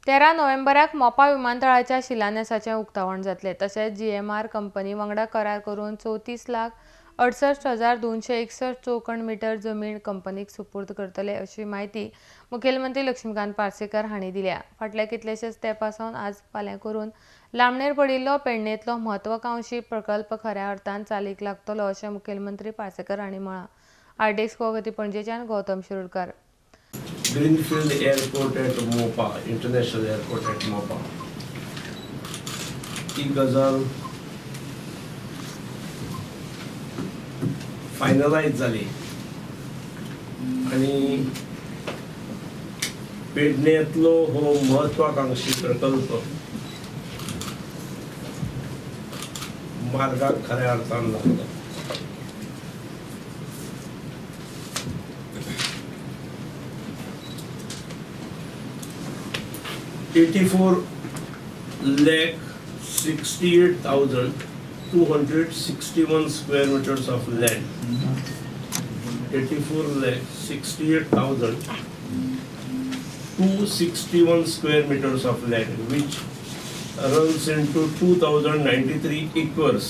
13 नोव्हेंबराक मोपा विमानतळाच्या शिलान्यासाचें उक्तावण जातलें. तशेंच GMR company वांगडा करार करून 34,68,261 चौखण मिटर जमीन कंपनीक सुपूर्द करतले अशी म्हायती मुखेलमंत्री लक्ष्मीकांत पार्सेकर हांणी दिल्या. फाटल्या कितलेशेच तेंपा सावन आज फाल्यां करून लांबणेर पडिल्लो पेडणेंतलो म्हत्वाकांक्षी प्रकल्प खऱ्या अर्थान चालीक लागतलो अशें मुखेलमंत्री पार्सेकर हांणी म्हळां. आरडीएक्स गोवा पणजेच्यान Gautam Shirodkar. Greenfield Airport at Mopa, International Airport at Mopa. ही गजाल फायनलायज जाली आनी पेडणेंतलो हो म्हत्वाकांक्षी प्रकल्प मार्गाक खऱ्या अर्थान लागलो. (84,68,261 square meters of land). 84,68,261 square meters of land, which runs into 2,093 acres.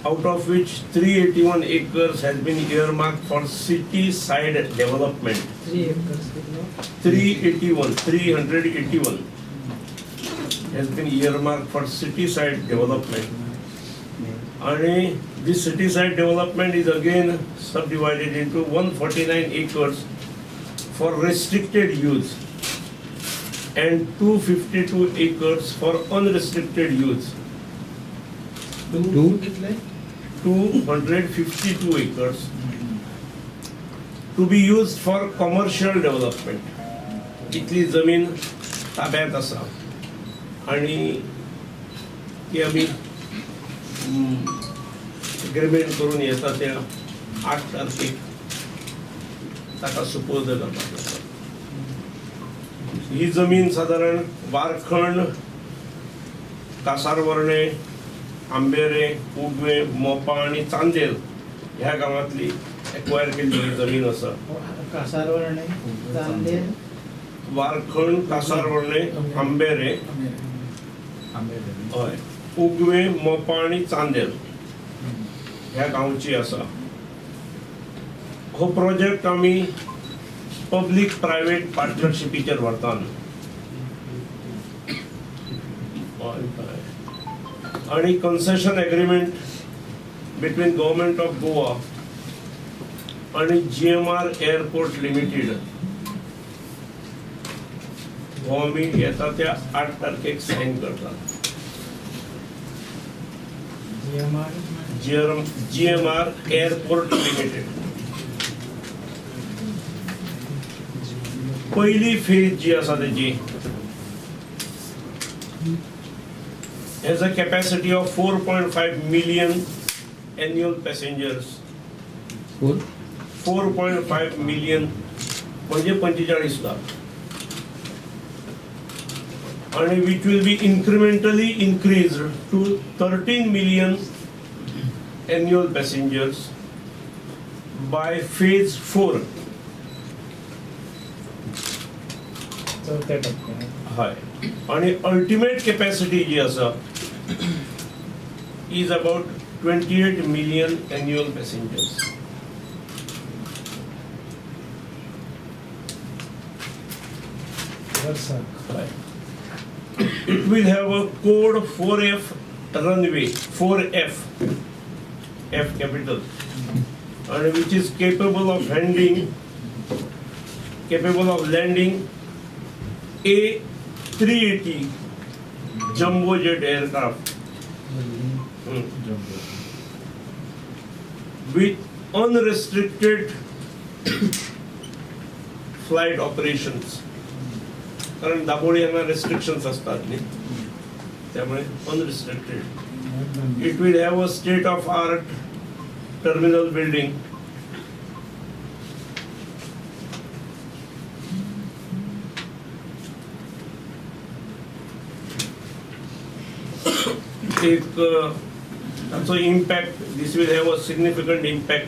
Out of which 381 acres has been earmarked for city side development. 3 acres. 381 has been earmarked for city side development. And this city side development is again subdivided into 149 acres for restricted use and 252 acres for unrestricted use. 252 acres to be used for commercial development. इतली जमीन ताब्यात आसा आणि ती आमी agreement करून येता त्या 8 तारखेक ताका सुपूर्द करपाक जाता. ही जमीन सादारण वारखंड, कासारवर्णे, आंबेरे, उगवे, मोपा आनी चांदेल ह्या गांवांतली एक्वायर केल्ली जमीन आसा. कासारवर्णे, चांदेल, वारखंड, कासारवर्णे, आंबेरे, हय, उगवे, मोपा आनी चांदेल ह्या गांवची आसा. हो प्रोजेक्ट आमी पब्लीक प्रायवेट पार्टनरशिपीचेर व्हरतात. आणि concession agreement between government of Goa आणि GMR airport limited हो आमी येता त्या 8 तारखेक सायन करतात. GMR airport limited. पहिली फेज जी आसा तेजी has a capacity of 4.5 million annual passengers. 4.5 million म्हणजे 45 लाख, आणि which will be incrementally increased to 13 million annual passengers by phase 4. चौथ्या टप्प्यात. हय, आणि अल्टिमेट कॅपॅसिटी जी आसा is about 28 million annual passengers. वर्साक. It will have a code 4F runway, 4F, F capital, and which is capable of landing A380 jumbo jet aircraft with unrestricted flight operations. कारण दाबोळी यांना restrictions असतात न्ही, त्यामुळे unrestricted. It will have a state of art terminal building. एक ताचो impact, this will have a significant impact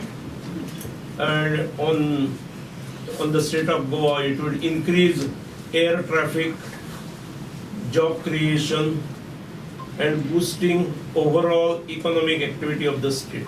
And on the state of Goa it would increase air traffic, job creation and boosting overall economic activity of the state.